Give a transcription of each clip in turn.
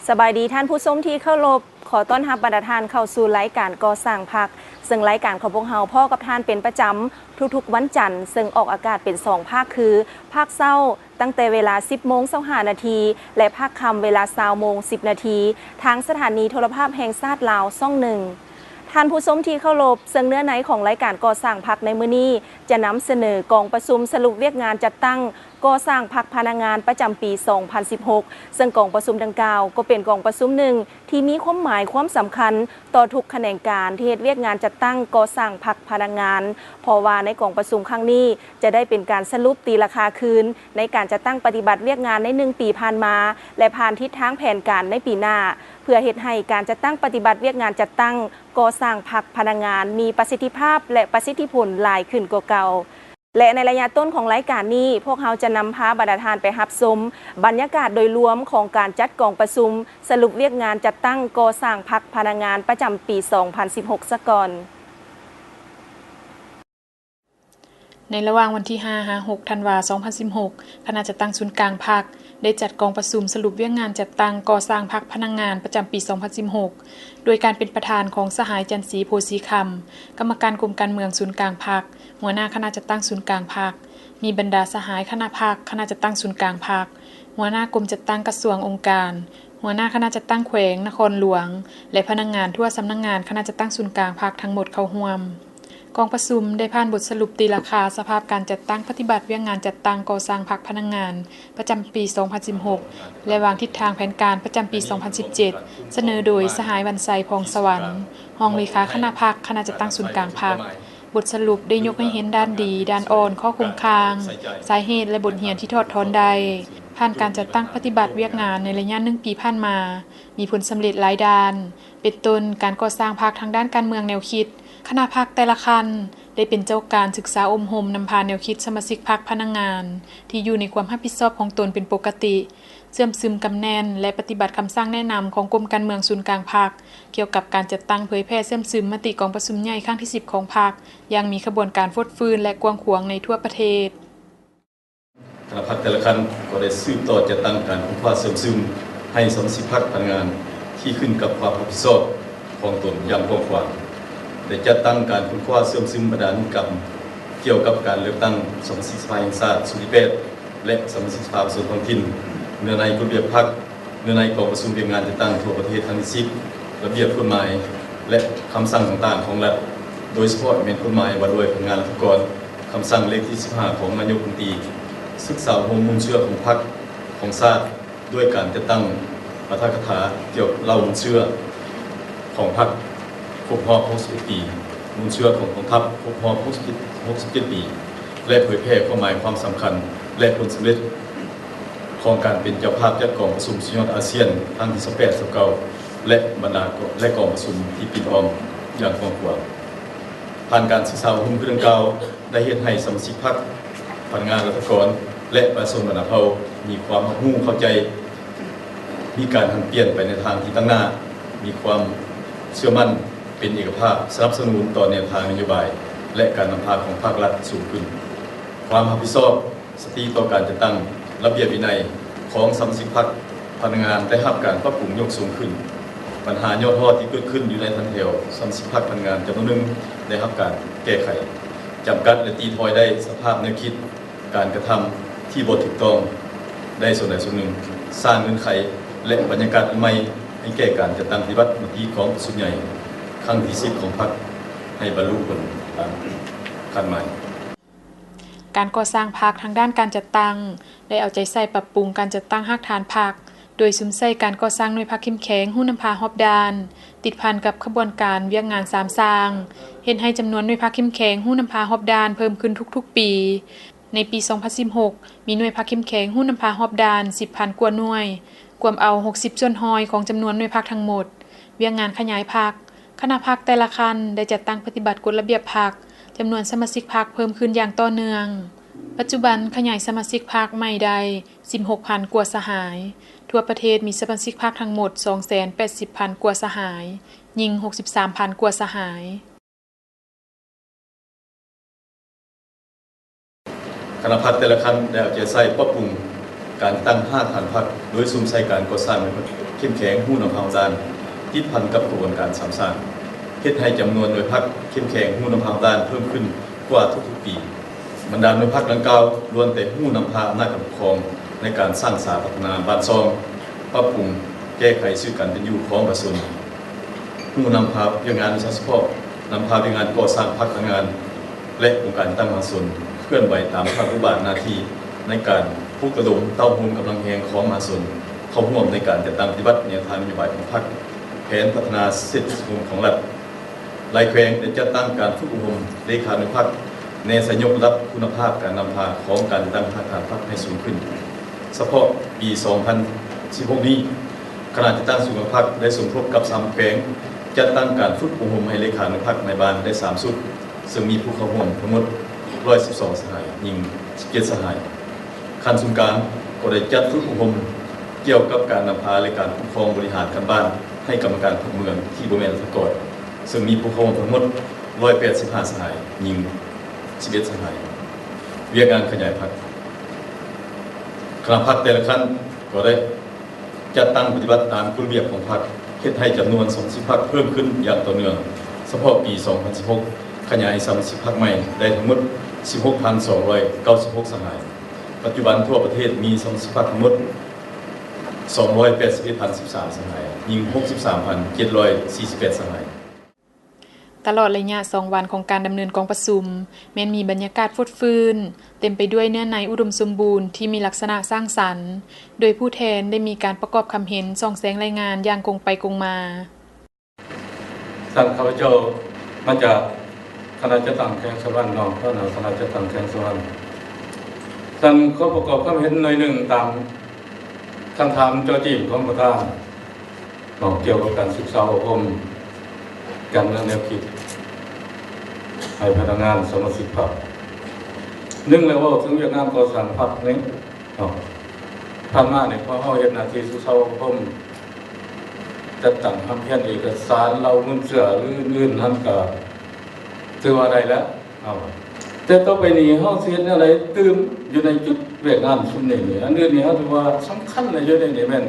ສະບາຍດີທ່ານຜູ້ຊົມທີ່ເຄົາລົບ, ຂໍຕ້ອນຮັບບັນດາທ່ານເຂົ້າສູ່ລາຍການກໍ່ສ້າງພັກ, ເຊິ່ງລາຍການຂອງພວກເຮົາພໍ້ກັບທ່ານເປັນປະຈຳທຸກໆວັນຈັນ, ເຊິ່ງອອກອາກາດເປັນສອງພາກ ຄື ພາກເຊົ້າຕັ້ງແຕ່ເວລາສິບໂມງຊາວຫ້ານາທີ ແລະ ພາກຄ່ຳເວລາຊາວໂມງສິບນາທີ ທາງສະຖານີໂທລະພາບແຫ່ງຊາດລາວຊ່ອງໜຶ່ງ. ທ່ານຜູ້ຊົມທີ່ເຄົາລົບ, ເຊິ່ງເນື້ອໃນຂອງລາຍການກໍ່ສ້າງພັກໃນມື້ນີ້ ຈະນຳສະເໜີກອງປະຊຸມສະຫຼຸບວຽກງານຈັດຕັ້ງ ກໍ່ສ້າງພັກພະນັກງານປະຈຳປີສອງພັນສິບຫົກ ເຊິ່ງກອງປະຊຸມດັ່ງກ່າວກໍເປັນກອງປະຊຸມໜຶ່ງທີ່ມີຄວາມໝາຍຄວາມສຳຄັນຕໍ່ທຸກຂະແໜງການທີ່ເຮັດວຽກງານຈັດຕັ້ງກໍ່ສ້າງພັກພະນັກງານ, ເພາະວ່າໃນກອງປະຊຸມຄັ້ງນີ້ຈະໄດ້ເປັນການສະຫຼຸບຕີລາຄາຄືນໃນການຈັດຕັ້ງປະຕິບັດວຽກງານໃນໜຶ່ງປີຜ່ານມາ ແລະ ຜ່ານທິດທາງແຜນການໃນປີໜ້າ ເພື່ອເຮັດໃຫ້ການຈັດຕັ້ງປະຕິບັດວຽກງານຈັດຕັ້ງກໍ່ສ້າງພັກພະນັກງານມີປະສິດທິພາບ ແລະ ປະສິດທິຜົນຫຼາຍຂຶ້ນກວ່າເກົ່າ. ແລະ ໃນໄລຍະຕົ້ນຂອງລາຍການນີ້, ພວກເຮົາຈະນຳພາບັນດາທ່ານໄປຮັບຊົມບັນຍາກາດໂດຍລວມຂອງການຈັດກອງປະຊຸມສະຫຼຸບວຽກງານຈັດຕັ້ງກໍ່ສ້າງພັກພະນັກງານປະຈຳປີສອງພັນສິບຫົກສາກ່ອນ. ໃນລະຫວ່າງວັນທີຫ້າຫາຫົກທັນວາສອງພັນສິບຫົກ, ຄະນະຈັດຕັ້ງສູນກາງພັກ ໄດ້ຈັດກອງປະຊຸມສະຫຼຸບວຽກງານຈັດຕັ້ງກໍ່ສ້າງພັກພະນັກງານປະຈຳປີສອງພັນສິບຫົກ ໂດຍການເປັນປະທານຂອງສະຫາຍ ຈັນສີ ໂພສີຄຳ, ກຳມະການກົມການເມືອງສູນກາງພັກ, ຫົວໜ້າຄະນະຈັດຕັ້ງສູນກາງພັກ, ມີບັນດາສະຫາຍຄະນະພັກ, ຄະນະຈັດຕັ້ງສູນກາງພັກ, ຫົວໜ້າກົມຈັດຕັ້ງກະຊວງອົງການ, ຫົວໜ້າຄະນະຈັດຕັ້ງແຂວງ, ນະຄອນຫຼວງ ແລະ ພະນັກງານທົ່ວສຳນັກງານຄະນະຈັດຕັ້ງສູນກາງພັກທັງໝົດເຂົ້າຮ່ວມ. ກອງປະຊຸມໄດ້ຜ່ານບົດສະຫຼຸບຕີລາຄາສະພາບການຈັດຕັ້ງປະຕິບັດວຽກງານຈັດຕັ້ງກໍ່ສ້າງພັກພະນັກງານປະຈຳປີສອງພັນສິບຫົກ ແລະ ວາງທິດທາງແຜນການປະຈຳປີສອງພັນສິບເຈັດ ສະເໜີໂດຍສະຫາຍ ວັນໄຊ ພອງສະຫວັນ, ຮອງເລຂາຄະນະພັກ, ຄະນະຈັດຕັ້ງສູນກາງພັກ. ບົດສະຫຼຸບໄດ້ຍົກໃຫ້ເຫັນດ້ານດີ, ດ້ານອ່ອນ, ຂໍ້ຄົງຄ້າງ, ສາເຫດ ແລະ ບົດຮຽນທີ່ຖອດຖອນໄດ້. ຜ່ານການຈັດຕັ້ງປະຕິບັດວຽກງານໃນໄລຍະໜຶ່ງປີຜ່ານມາ, ມີຜົນສຳເລັດຫຼາຍດ້ານ, ເປັນຕົ້ນ ການກໍ່ສ້າງພັກທາງດ້ານການເມືອງແນວຄິດ, ຄະນະພັກແຕ່ລະຂັ້ນໄດ້ເປັນເຈົ້າການສຶກສາອົບຮົມນຳພາແນວຄິດສະມາຊິກພັກພະນັກງານທີ່ຢູ່ໃນຄວາມຮັບຜິດຊອບຂອງຕົນເປັນປົກກະຕິ, ເຊື່ອມຊຶມກຳແໜ້ນ ແລະ ປະຕິບັດຄຳສັ່ງແນະນຳຂອງກົມການເມືອງສູນກາງພັກ ກ່ຽວກັບການຈັດຕັ້ງເຜີຍແຜ່ເຊື່ອມຊຶມມະຕິກອງປະຊຸມໃຫຍ່ຄັ້ງທີສິບຂອງພັກ ຢ່າງມີຂະບວນການຟົດຟື້ນ ແລະ ກວ້າງຂວາງໃນທົ່ວປະເທດ. ຄະນະພັກແຕ່ລະຂັ້ນກໍໄດ້ສືບຕໍ່ຈັດຕັ້ງການຄົ້ນຄວ້າເຊື່ອມຊຶມໃຫ້ສະມາຊິກພັກພະນັກງານທີ່ຂຶ້ນກັບຄວາມຮັບຜິດຊອບຂອງຕົນຢ່າງກວ້າງຂວາງ, ໄດ້ຈັດຕັ້ງການຄົ້ນຄວ້າເຊື່ອມຊຶມບັນດານິຕິກຳກ່ຽວກັບການເລືອກຕັ້ງສະມາຊິກສະພາແຫ່ງຊາດຊຸດທີແປດ ແລະ ສະມາຊິກສະພາປະຊາຊົນທ້ອງຖິ່ນ, ເນື້ອໃນກົດລະບຽບພັກ, ເນື້ອໃນກອງປະຊຸມວຽກງານຈັດຕັ້ງທົ່ວປະເທດຄັ້ງທີສິບ, ລະບຽບກົດໝາຍ ແລະ ຄຳສັ່ງຕ່າງໆຂອງລັດ, ໂດຍສະເພາະແມ່ນກົດໝາຍວ່າດ້ວຍພະນັກງານລັດຖະກອນ, ຄຳສັ່ງເລກທີສິບຫ້າຂອງນາຍົກລັດຖະມົນຕີ, ສຶກສາອົບຮົມມູນເຊື້ອຂອງພັກ, ຂອງຊາດ, ດ້ວຍການຈັດຕັ້ງປາຖະກະຖາກ່ຽວເລົ່າມູນເຊື້ອຂອງພັກຄົບຮອບຫົກສິບເອັດປີ, ມູນເຊື້ອຂອງກອງທັບຄົບຮອບຫົກສິບເຈັດ ຫົກສິບເຈັດປີ ແລະ ເຜີຍແຜ່ຄວາມໝາຍຄວາມສຳຄັນ ແລະ ຜົນສຳເລັດຂອງການເປັນເຈົ້າພາບຈັດກອງປະຊຸມສຸດຍອດອາຊຽນຄັ້ງທີຊາວແປດ ຊາວເກົ້າ ແລະ ບັນດາ ແລະ ກອງປະຊຸມທີ່ປິ່ນອ້ອມຢ່າງກວ້າງຂວາງ. ຜ່ານການສຶກສາອົບຮົມຄືດັ່ງກ່າວ ໄດ້ເຮັດໃຫ້ສະມາຊິກພັກ, ພະນັກງານລັດຖະກອນ ແລະ ປະຊາຊົນບັນດາເຜົ່າມີຄວາມຮັບຮູ້ເຂົ້າໃຈ, ມີການຫັນປ່ຽນໄປໃນທາງທີ່ຕັ້ງໜ້າ, ມີຄວາມເຊື່ອໝັ້ນ, ເປັນເອກະພາບ, ສະໜັບສະໜູນຕໍ່ແນວທາງນະໂຍບາຍ ແລະ ການນຳພາຂອງພາກລັດສູງຂຶ້ນ. ຄວາມຮັບຜິດຊອບ, ສະຕິຕໍ່ການຈັດຕັ້ງ, ລະບຽບວິໄນຂອງສະມາຊິກພັກ, ພະນັກງານໄດ້ຮັບການປັບປຸງຍົກສູງຂຶ້ນ. ບັນຫາຫຍໍ້ທໍ້ທີ່ເກີດຂຶ້ນຢູ່ໃນຖັນແຖວສະມາຊິກພັກພະນັກງານຈຳນວນໜຶ່ງໄດ້ຮັບການແກ້ໄຂ, ຈຳກັດ ແລະ ຕີຖອຍໄດ້ສະພາບແນວຄິດ, ການກະທຳທີ່ບໍ່ຖືກຕ້ອງໄດ້ສ່ວນໃດສ່ວນໜຶ່ງ, ສ້າງເງື່ອນໄຂ ແລະ ບັນຍາກາດອັນໃໝ່ໃຫ້ແກ່ການຈັດຕັ້ງປະຕິບັດມະຕິກອງປະຊຸມໃຫຍ່ຄັ້ງທີສິບຂອງພັກ ໃຫ້ບັນລຸຜົນຕາມຄາດໝາຍ. ການກໍ່ສ້າງພັກທາງດ້ານການຈັດຕັ້ງ ໄດ້ເອົາໃຈໃສ່ປັບປຸງການຈັດຕັ້ງຮາກຖານພັກ ໂດຍສຸມໃສ່ການກໍ່ສ້າງໜ່ວຍພັກເຂັ້ມແຂງ, ຮູ້ນຳພາຮອບດ້ານ, ຕິດພັນກັບຂະບວນການວຽກງານສາມສ້າງ, ເຮັດໃຫ້ຈຳນວນໜ່ວຍພັກເຂັ້ມແຂງ, ຮູ້ນຳພາຮອບດ້ານເພີ່ມຂຶ້ນທຸກໆປີ. ໃນປີສອງພັນສິບຫົກ ມີໜ່ວຍພັກເຂັ້ມແຂງ, ຮູ້ນຳພາຮອບດ້ານ ສິບພັນກວ່າໜ່ວຍ, ກວມເອົາຫົກສິບສ່ວນຮ້ອຍຂອງຈຳນວນໜ່ວຍພັກທັງໝົດ. ວຽກງານຂະຫຍາຍພັກ, ຄະນະພັກແຕ່ລະຂັ້ນໄດ້ຈັດຕັ້ງປະຕິບັດກົດລະບຽບພັກ, ຈຳນວນສະມາຊິກພັກເພີ່ມຂຶ້ນຢ່າງຕໍ່ເນື່ອງ. ປັດຈຸບັນຂະຫຍາຍສະມາຊິກພັກໃໝ່ໄດ້ສິບຫົກພັນກວ່າສະຫາຍ. ທົ່ວປະເທດມີສະມາຊິກພັກທັງໝົດສອງແສນແປດສິບພັນກວ່າສະຫາຍ, ຍິງຫົກສິບສາມພັນກວ່າສະຫາຍ. ຄະນະພັກແຕ່ລະຂັ້ນໄດ້ເອົາໃຈໃສ່ປັບປຸງການຕັ້ງຮາກຖານພັກ ໂດຍສຸມໃສ່ການກໍ່ສ້າງ ເຂັ້ມແຂງຮູ້ນຳພາອົງທ່ານ ຕິດພັນກັບຂະບວນການສ້າງສານ ເຮັດໃຫ້ຈຳນວນໜ່ວຍພັກເຂັ້ມແຂງຮູ້ນຳພາອົງທ່ານເພີ່ມຂຶ້ນກວ່າທຸກໆປີ. ບັນດາໜ່ວຍພັກດັ່ງກ່າວລ້ວນແຕ່ຮູ້ນຳພາອຳນາດການປົກຄອງໃນການສ້າງສາພັດທະນາບ້ານຊ່ອງ, ປັບປຸງແກ້ໄຂຊີວິດການເປັນຢູ່ຂອງປະຊາຊົນ, ຮູ້ນຳພາວຽກງານວິຊາສະເພາະ, ນຳພາວຽກງານກໍ່ສ້າງພັກພະນັກງານ ແລະ ອົງການຈັດຕັ້ງມະຫາຊົນ ເຄື່ອນໄຫວຕາມພາລະບົດບາດໜ້າທີ່ໃນການປຸກລະດົມເຕົ້າໂຮມກຳລັງແຮງຂອງມະຫາຊົນ ເຂົ້າຮ່ວມໃນການຈັດຕັ້ງປະຕິບັດແນວທາງນະໂຍບາຍຂອງພັກ, ແຜນພັດທະນາເສດຖະກິດສັງຄົມຂອງລັດ. ຫຼາຍແຂວງໄດ້ຈັດຕັ້ງການຝຶກອົບຮົມເລຂາໜ່ວຍພັກ, ແນໃສ່ຍົກລະດັບຄຸນນະພາບການນຳພາຂອງການຈັດຕັ້ງຮາກຖານພັກໃຫ້ສູງຂຶ້ນ. ສະເພາະປີສອງພັນສິບຫົກນີ້, ຄະນະຈັດຕັ້ງສູນກາງພັກໄດ້ສົມທົບກັບສາມແຂວງ ຈັດຕັ້ງການຝຶກອົບຮົມໃຫ້ເລຂາໜ່ວຍພັກນາຍບ້ານໄດ້ສາມຊຸດ, ເຊິ່ງມີຜູ້ເຂົ້າຮ່ວມທັງໝົດຮ້ອຍສິບສອງສະຫາຍ, ຍິງສິບເຈັດສະຫາຍ. ຂັ້ນສູນກາງກໍໄດ້ຈັດຝຶກອົບຮົມກ່ຽວກັບການນຳພາ ແລະ ການປົກຄອງບໍລິຫານຂັ້ນບ້ານໃຫ້ກຳມະການພັກເມືອງທີ່ບໍ່ແມ່ນລັດຖະກອນ, ເຊິ່ງມີຜູ້ເຂົ້າຮ່ວມທັງໝົດຮ້ອຍແປດສິບຫ້າສະຫາຍ, ຍິງສິບເອັດສະຫາຍ. ວຽກງານຂະຫຍາຍພັກ, ຄະນະພັກແຕ່ລະຂັ້ນກໍໄດ້ ຈັດຕັ້ງປະຕິບັດຕາມກົດລະບຽບຂອງພັກ, ເຮັດໃຫ້ຈຳນວນສະມາຊິກພັກເພີ່ມຂຶ້ນຢ່າງຕໍ່ເນື່ອງ. ສະເພາະປີສອງພັນສິບຫົກ ຂະຫຍາຍສະມາຊິກພັກໃໝ່ໄດ້ທັງໝົດສິບຫົກພັນສອງຮ້ອຍເກົ້າສິບຫົກສະຫາຍ. ປັດຈຸບັນທົ່ວປະເທດມີສະມາຊິກພັກທັງໝົດສອງຮ້ອຍແປດສິບເອັດພັນສິບສາມສະຫາຍ, ຍິງຫົກສິບສາມພັນເຈັດຮ້ອຍສີ່ສິບແປດສະຫາຍ. ຕະຫຼອດໄລຍະສອງວັນຂອງການດຳເນີນກອງປະຊຸມ ແມ່ນມີບັນຍາກາດຟົດຟື້ນ, ເຕັມໄປດ້ວຍເນື້ອໃນອຸດົມສົມບູນທີ່ມີລັກສະນະສ້າງສັນ, ໂດຍຜູ້ແທນໄດ້ມີການປະກອບຄຳເຫັນ, ສ່ອງແສງລາຍງານຢ່າງກົງໄປກົງມາ. ທ່ານ ຂ້າພະເຈົ້າມາຈາກຄະນະຈັດຕັ້ງແຂວງສະຫວັນເນາະ, ຫົວໜ້າຄະນະຈັດຕັ້ງແຂວງສະຫວັນ. ທ່ານ ຂໍປະກອບຄຳເຫັນໜ້ອຍໜຶ່ງຕາມຄຳຖາມຈໍ້ຈີ້ມຂອງປະທານ. ເນາະ ກ່ຽວກັບການສຶກສາອົບຮົມການເມືອງແນວຄິດໃຫ້ພະນັກງານສະມາຊິກພັກ. ໜຶ່ງແລ້ວ ເວົ້າເຖິງວຽກງານກໍ່ສ້າງພັກນີ້ເນາະ, ຜ່ານມານີ້ພວກເຮົາເຮັດໜ້າທີ່ສຶກສາອົບຮົມ, ຈັດຕັ້ງຮ່ຳຮຽນເອກະສານ, ເລົ່າມູນເຊື້ອ ຫຼື ອື່ນໆນັ້ນ ກະຖືວ່າໄດ້ແລ້ວ. ເອົາ ແຕ່ຕໍ່ໄປນີ້ເຮົາຊິເຮັດແນວໃດຕື່ມຢູ່ໃນຈຸດວຽກງານຊຸມນີ້ນີ້? ອັນອື່ນນີ້ເຮົາຖືວ່າສຳຄັນນະ ຢູ່ໃນນີ້ແມ່ນ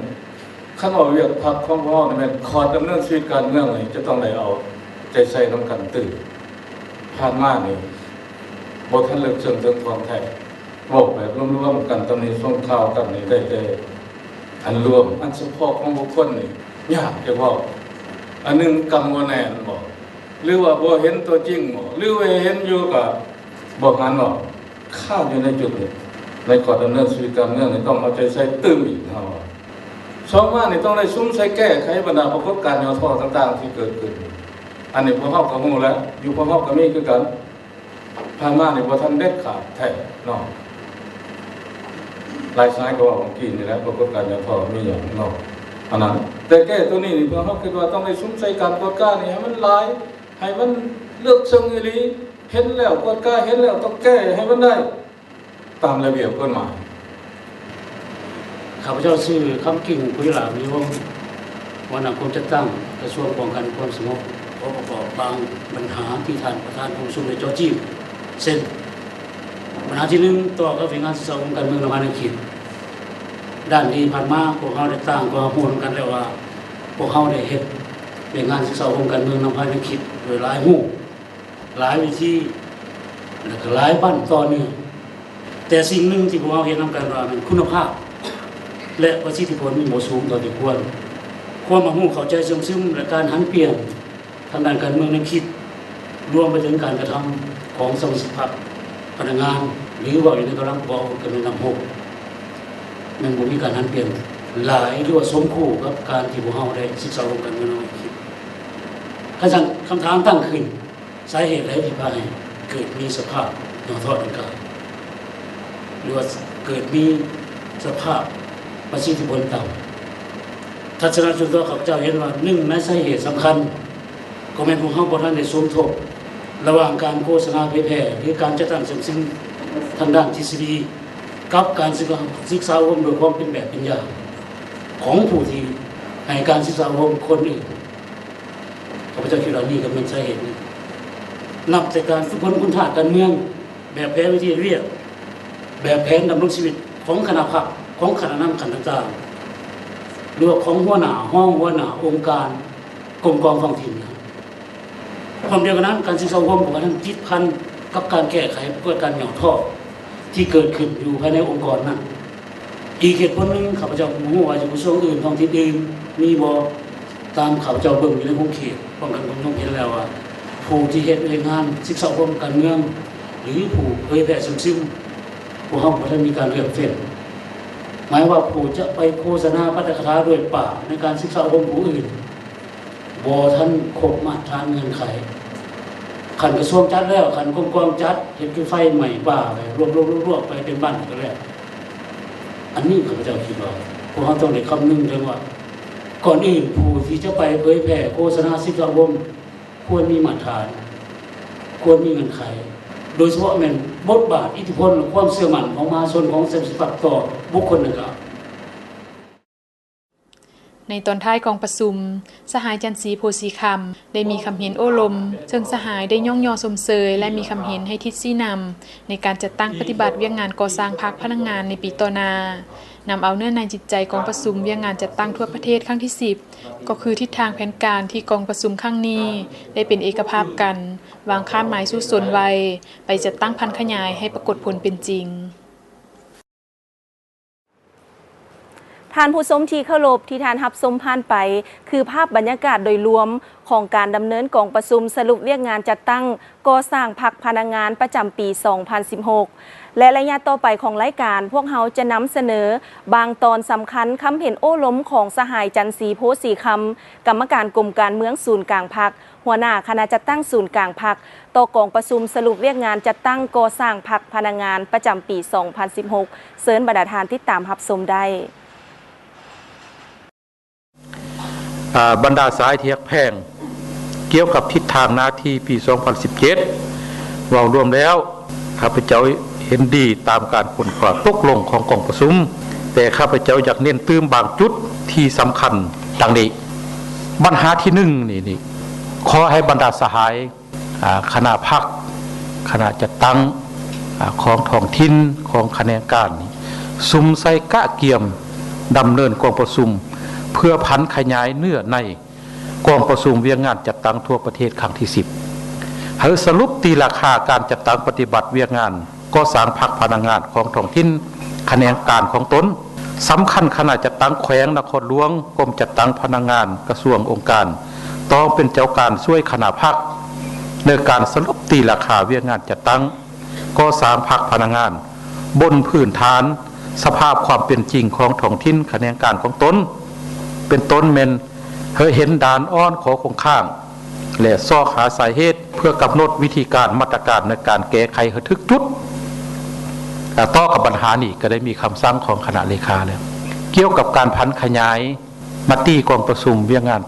ຄັນເວົ້າວຽກພັກຂອງພວກເຮົານີ້ແມ່ນ ຄອດດຳເນີນຊີວິດການເມືອງນີ້ຈະຕ້ອງໄດ້ເອົາໃຈໃສ່ນຳກັນຕື່ມ. ຜ່ານມານີ້ບໍ່ທັນເລິກເຊິ່ງເຖິງຂອງແທ້, ເວົ້າແບບລວມໆກັນ, ຕຳໜິສົ່ງຂ່າວກັນນີ້ໄດ້ແຕ່ອັນລວມ, ອັນສະເພາະຂອງບຸກຄົນນີ້ຍາກຈະເວົ້າ. ອັນໜຶ່ງກຳບໍ່ແໜ້ນບໍ ຫຼືວ່າບໍ່ເຫັນຕົວຈິງບໍ ຫຼືວ່າເຫັນຢູ່ກໍບໍ່ຫັນອອກ, ຄາຢູ່ໃນຈຸດນີ້. ໃນການດຳເນີນຊີວິດການເມືອງນີ້ ຕ້ອງເອົາໃຈໃສ່ຕື່ມອີກ ເຮົາວ່າ. ສອງມານີ້ຕ້ອງໄດ້ສຸມໃສ່ແກ້ໄຂບັນດາປາກົດການຫຍໍ້ທໍ້ຕ່າງໆທີ່ເກີດຂຶ້ນ. ອັນນີ້ພວກເຮົາກໍຮູ້ແລ້ວ, ຢູ່ພວກເຮົາກໍມີຄືກັນ. ຜ່ານມານີ້ບໍ່ທັນເດັດຂາດແທ້ເນາະ. ຫຼາຍສາຍກໍເວົ້າເມື່ອກີ້ນີ້ແຫຼະ, ປາກົດການຫຍໍ້ທໍ້ມີຫຍັງເນາະ ອັນນັ້ນ. ແຕ່ແກ້ຕົວນີ້ນີ້ ພວກເຮົາຄິດວ່າຕ້ອງໄດ້ສຸມໃສ່ການກວດການີ້ໃຫ້ມັນຫຼາຍ, ໃຫ້ມັນເລິກເຊິ່ງອີ່ຫຼີ. ເຫັນແລ້ວກວດກາ, ເຫັນແລ້ວຕ້ອງແກ້ໃຫ້ມັນໄດ້ຕາມລະບຽບກົດໝາຍ. ຂ້າພະເຈົ້າຊື່ ຄຳກິ່ງ ຄຸຍລາວິວົງ ຫົວໜ້າກົມຈັດຕັ້ງກະຊວງປ້ອງກັນຄວາມສະຫງົບ. ຂໍປະກອບບາງບັນຫາທີ່ທ່ານປະທານກອງປະຊຸມໄດ້ເຈາະຈີ້ມ ເຊັ່ນ ບັນຫາທີໜຶ່ງ ຕໍ່ກັບວຽກງານສຶກສາອົບຮົມການເມືອງນຳພາໃນເຂດ. ດ້ານທີ່ຜ່ານມາ ພວກເຮົາໄດ້ຕ່າງກໍຮັບຮູ້ນຳກັນແລ້ວວ່າ ພວກເຮົາໄດ້ເຮັດວຽກງານສຶກສາອົບຮົມການເມືອງນຳພາໃນເຂດໂດຍຫຼາຍຮູບ ຫຼາຍເວທີ ແລະ ກໍຫຼາຍບັ້ນຕໍ່ເນື່ອງ. ແຕ່ສິ່ງໜຶ່ງທີ່ພວກເຮົາເຫັນນຳກັນວ່າແມ່ນຄຸນນະພາບ ແລະ ປະສິດທິຜົນບໍ່ສູງເທົ່າທີ່ຄວນ. ຄວາມຮັບຮູ້ເຂົ້າໃຈເຊື່ອມຊຶມ ແລະ ການຫັນປ່ຽນທາງດ້ານການເມືອງແນວຄິດ ລວມໄປເຖິງການກະທຳຂອງສະມາຊິກພັກ, ພະນັກງານ ຫຼື ເວົ້າຢູ່ໃນກຳລັງການເມືອງນຳຮົບ ແມ່ນບໍ່ມີການຫັນປ່ຽນຫຼາຍ ຫຼືວ່າສົມຄູ່ກັບການທີ່ພວກເຮົາໄດ້ສຶກສາອົບຮົມການເມືອງນຳເຂດ. ຄັນຊັ້ນ ຄຳຖາມຕັ້ງຂຶ້ນ ສາເຫດໃດທີ່ພາໃຫ້ເກີດມີສະພາບຫຍໍ້ທໍ້ດັ່ງກ່າວ ຫຼືວ່າເກີດມີສະພາບປະສິດທິຜົນຕ່ຳ? ທັດສະນະສ່ວນຕົວຂ້າພະເຈົ້າເຫັນວ່າ ໜຶ່ງໃນສາເຫດສຳຄັນ ກໍແມ່ນພວກເຮົາບໍ່ທັນໄດ້ສົມທົບລະຫວ່າງການໂຄສະນາເຜີຍແຜ່ ຫຼື ການຈັດຕັ້ງເຊື່ອມຊຶມທາງດ້ານທິດສະດີ ກັບການສຶກສາ ສຶກສາອົບຮົມໂດຍຄວາມເປັນແບບເປັນຢ່າງຂອງຜູ້ທີ່ໃຫ້ການສຶກສາອົບຮົມຄົນອື່ນ. ຂ້າພະເຈົ້າຄິດວ່ານີ້ກໍແມ່ນສາເຫດໜຶ່ງ ນັບແຕ່ການຝຶກຝົນຄຸນທາດການເມືອງ, ແບບແຜນວິທີເຮັດວຽກ, ແບບແຜນດຳລົງຊີວິດຂອງຄະນະພັກ, ຂອງຄະນະນຳຂັ້ນຕ່າງ ຫຼືວ່າຂອງຫົວໜ້າຫ້ອງ, ຫົວໜ້າອົງການ, ກົມກອງທ້ອງຖິ່ນ. ພ້ອມດຽວກັນນັ້ນ, ການສຶກສາອົບຮົມກໍຕ້ອງຕິດພັນກັບການແກ້ໄຂປະກົດການຫຍໍ້ທໍ້ທີ່ເກີດຂຶ້ນຢູ່ພາຍໃນອົງກອນນັ້ນ. ອີກເຫດຜົນໜຶ່ງ, ຂ້າພະເຈົ້າບໍ່ຮູ້ວ່າຢູ່ກະຊວງອື່ນ, ທ້ອງຖິ່ນອື່ນມີບໍ່? ຕາມຂ້າພະເຈົ້າເບິ່ງຢູ່ໃນຂົງເຂດປ້ອງກັນຄວາມສະຫງົບເຫັນແລ້ວວ່າ ຜູ້ທີ່ເຮັດວຽກງານສຶກສາອົບຮົມການເມືອງ ຫຼື ຜູ້ເຜີຍແຜ່ຊຸມຊຶມ ພວກເຮົາບໍ່ທັນມີການເລືອກເຟ້ນ. ໝາຍວ່າຜູ້ຈະໄປໂຄສະນາປາຖະກະຖາດ້ວຍປາກໃນການສຶກສາອົບຮົມຜູ້ອື່ນ ບໍ່ທັນຄົບມາດຕະຖານເງື່ອນໄຂ. ຄັນກະຊວງຈັດແລ້ວ, ຄັນກົມກອງຈັດ, ເຮັດຄືໄຟໄໝ້ປ່າໄປ ລວບໆໆໆໄປເປັນບ້ານກໍແລ້ວ. ອັນນີ້ຂ້າພະເຈົ້າຄິດວ່າ ພວກເຮົາຕ້ອງໄດ້ຄຳນຶງເຖິງວ່າ ກ່ອນອື່ນຜູ້ທີ່ຈະໄປເຜີຍແຜ່ໂຄສະນາສິດສະອາຄົມ ຄວນມີມາດຖານ, ຄວນມີເງື່ອນໄຂ, ໂດຍສະເພາະແມ່ນບົດບາດ, ອິດທິພົນ ແລະ ຄວາມເຊື່ອໝັ້ນຂອງມະຫາຊົນຂອງເຊາະຊະປັກຕໍ່ບຸກຄົນດັ່ງກ່າວ. ໃນຕອນທ້າຍຂອງປະຊຸມ, ສະຫາຍ ຈັນສີ ໂພສີຄຳ ໄດ້ມີຄຳເຫັນໂອ້ລົມ, ເຊິ່ງສະຫາຍໄດ້ຍ້ອງຍໍຊົມເຊີຍ ແລະ ມີຄຳເຫັນໃຫ້ທິດຊີ້ນຳໃນການຈັດຕັ້ງປະຕິບັດວຽກງານກໍ່ສ້າງພັກພະນັກງານໃນປີຕໍ່ໜ້າ, ນຳເອົາເນື້ອໃນຈິດໃຈກອງປະຊຸມວຽກງານຈັດຕັ້ງທົ່ວປະເທດຄັ້ງທີສິບ ກໍຄືທິດທາງແຜນການທີ່ກອງປະຊຸມຄັ້ງນີ້ໄດ້ເປັນເອກະພາບກັນ, ວາງຄາດໝາຍສູ້ຊົນໄວ້, ໄປຈັດຕັ້ງຜັນຂະຫຍາຍໃຫ້ປາກົດຜົນເປັນຈິງ. ທ່ານຜູ້ຊົມທີ່ເຄົາລົບ, ທີ່ທ່ານຮັບຊົມຜ່ານໄປ ຄືພາບບັນຍາກາດໂດຍລວມຂອງການດຳເນີນກອງປະຊຸມສະຫຼຸບວຽກງານຈັດຕັ້ງກໍ່ສ້າງພັກພະນັກງານປະຈຳປີສອງພັນສິບຫົກ ແລະ ໄລຍະຕໍ່ໄປຂອງລາຍການ, ພວກເຮົາຈະນຳສະເໜີບາງຕອນສຳຄັນຄຳເຫັນໂອ້ລົມຂອງສະຫາຍ ຈັນສີ ໂພສີຄຳ, ກຳມະການກົມການເມືອງສູນກາງພັກ, ຫົວໜ້າຄະນະຈັດຕັ້ງສູນກາງພັກ ຕໍ່ກອງປະຊຸມສະຫຼຸບວຽກງານຈັດຕັ້ງກໍ່ສ້າງພັກພະນັກງານປະຈຳປີສອງພັນສິບຫົກ. ເຊີນບັນດາທ່ານຕິດຕາມຮັບຊົມໄດ້. ອາ, ບັນດາສະຫາຍທີ່ຮັກແພງ, ກ່ຽວກັບທິດທາງໜ້າທີ່ປີສອງພັນສິບເຈັດ ເວົ້າລວມແລ້ວ ຂ້າພະເຈົ້າເຫັນດີຕາມການຄົ້ນຄວ້າຕົກລົງຂອງກອງປະຊຸມ, ແຕ່ຂ້າພະເຈົ້າຢາກເນັ້ນຕື່ມບາງຈຸດທີ່ສຳຄັນດັ່ງນີ້. ບັນຫາທີໜຶ່ງນີ້, ນີ້, ຂໍໃຫ້ບັນດາສະຫາຍ ອາ, ຄະນະພັກ, ຄະນະຈັດຕັ້ງ, ອາ, ຂອງທ້ອງຖິ່ນ, ຂອງຂະແໜງການນີ້ ສຸມໃສ່ກະກຽມດຳເນີນກອງປະຊຸມ ເພື່ອຜັນຂະຫຍາຍເນື້ອໃນ ກອງປະຊຸມວຽກງານຈັດຕັ້ງທົ່ວປະເທດຄັ້ງທີສິບ ໃຫ້ສະຫຼຸບຕີລາຄາການຈັດຕັ້ງປະຕິບັດວຽກງານກໍ່ສ້າງພັກພະນັກງານຂອງທ້ອງຖິ່ນຂະແໜງການຂອງຕົນ. ສຳຄັນຄະນະຈັດຕັ້ງແຂວງນະຄອນຫຼວງ, ກົມຈັດຕັ້ງພະນັກງານ, ກະຊວງ, ອົງການ ຕ້ອງເປັນເຈົ້າການຊ່ວຍຄະນະພັກ ໃນການສະຫຼຸບຕີລາຄາວຽກງານຈັດຕັ້ງ ກໍ່ສ້າງພັກພະນັກງານ ບົນພື້ນຖານສະພາບຄວາມເປັນຈິງຂອງທ້ອງຖິ່ນຂະແໜງການຂອງຕົນ, ເປັນຕົ້ນແມ່ນໃຫ້ເຫັນດ້ານອ່ອນ, ຂໍ້ຄົງຄ້າງ ແລະ ຊອກຫາສາເຫດ ເພື່ອກຳນົດວິທີການ, ມາດຕະການໃນການແກ້ໄຂໃຫ້ຖືກຈຸດ. ແລະ ຕໍ່ກັບບັນຫານີ້ກໍໄດ້ມີຄຳສັ່ງຂອງຄະນະເລຂາແລ້ວ ກ່ຽວກັບການຜັນຂະຫຍາຍ ມະຕິກອງປະຊຸມວຽກງານ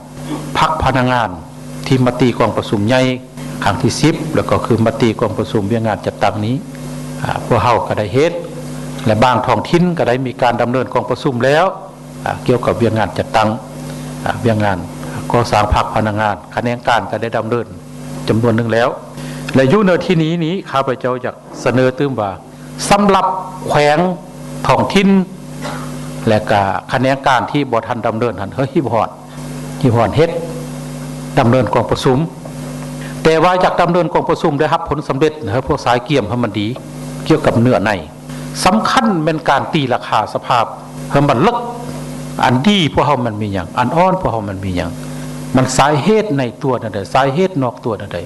ພັກພະນັກງານ ທີ່ມະຕິກອງປະຊຸມໃຫຍ່ຄັ້ງທີສິບ ແລ້ວກໍຄືມະຕິກອງປະຊຸມວຽກງານຈັດຕັ້ງນີ້ ອາ ພວກເຮົາກໍໄດ້ເຮັດ ແລະ ບາງທ້ອງຖິ່ນກໍໄດ້ມີການດຳເນີນກອງປະຊຸມແລ້ວ ອາ ກ່ຽວກັບວຽກງານຈັດຕັ້ງ ອາ ວຽກງານກໍ່ສ້າງພັກພະນັກງານ ຂະແໜງການກໍໄດ້ດຳເນີນຈຳນວນໜຶ່ງແລ້ວ ແລະ ຢູ່ໃນທີ່ນີ້ນີ້ ຂ້າພະເຈົ້າຢາກສະເໜີຕື່ມວ່າ ສຳລັບແຂວງ, ທ້ອງຖິ່ນ ແລະກະຂະແໜງການທີ່ບໍ່ທັນດຳເນີນຫັ້ນ ເຮີຮີບຮ້ອນ, ຮີບຮ້ອນເຮັດ, ດຳເນີນກອງປະຊຸມ. ແຕ່ວ່າຢາກດຳເນີນກອງປະຊຸມໄດ້ຮັບຜົນສຳເລັດ, ໃຫ້ພວກສາຍກຽມໃຫ້ມັນດີ ກ່ຽວກັບເນື້ອໃນ. ສຳຄັນແມ່ນການຕີລາຄາສະພາບໃຫ້ມັນເລິກ, ອັນດີພວກເຮົາມັນມີຫຍັງ, ອັນອ່ອນພວກເຮົາມັນມີຫຍັງ, ມັນສາເຫດໃນຕົວແນວໃດ, ສາເຫດນອກຕົວແນວໃດ,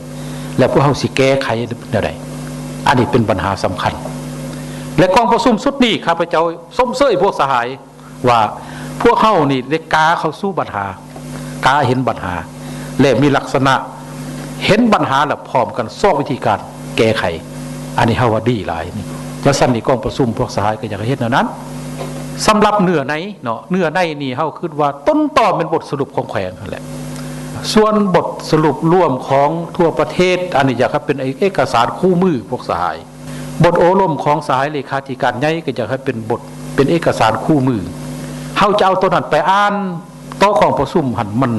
ແລ້ວພວກເຮົາຊິແກ້ໄຂແນວໃດ. ອັນນີ້ເປັນບັນຫາສຳຄັນ ແລະ ກອງປະຊຸມຊຸດນີ້ ຂ້າພະເຈົ້າຊົມເຊີຍພວກສະຫາຍວ່າ ພວກເຮົານີ້ໄດ້ກ້າເຂົ້າສູ່ບັນຫາ, ກ້າເຫັນບັນຫາ ແລະ ມີລັກສະນະເຫັນບັນຫາ ແລະ ພ້ອມກັນຊອກວິທີການແກ້ໄຂ. ອັນນີ້ເຮົາວ່າດີຫຼາຍນີ້. ຈັ່ງຊັ້ນນີ້ ກອງປະຊຸມພວກສະຫາຍກໍຢາກໃຫ້ເຮັດແນວນັ້ນ. ສຳລັບເນື້ອໃນເນາະ, ເນື້ອໃນນີ້ເຮົາຄິດວ່າຕົ້ນຕໍແມ່ນບົດສະຫຼຸບຂອງແຂວງຫັ້ນແຫຼະ. ສ່ວນບົດສະຫຼຸບລວມຂອງທົ່ວປະເທດ, ອັນນີ້ຢາກໃຫ້ເປັນເອກະສານຄູ່ມືພວກສະຫາຍ. ບົດໂອ້ລົມຂອງສະຫາຍເລຂາທິການໃຫຍ່ກໍຢາກໃຫ້ເປັນບົດ, ເປັນເອກະສານຄູ່ມື. ເຮົາຈະເອົາໂຕນັ້ນໄປອ່ານຕໍ່ກອງປະຊຸມຫັ້ນ ມັນ,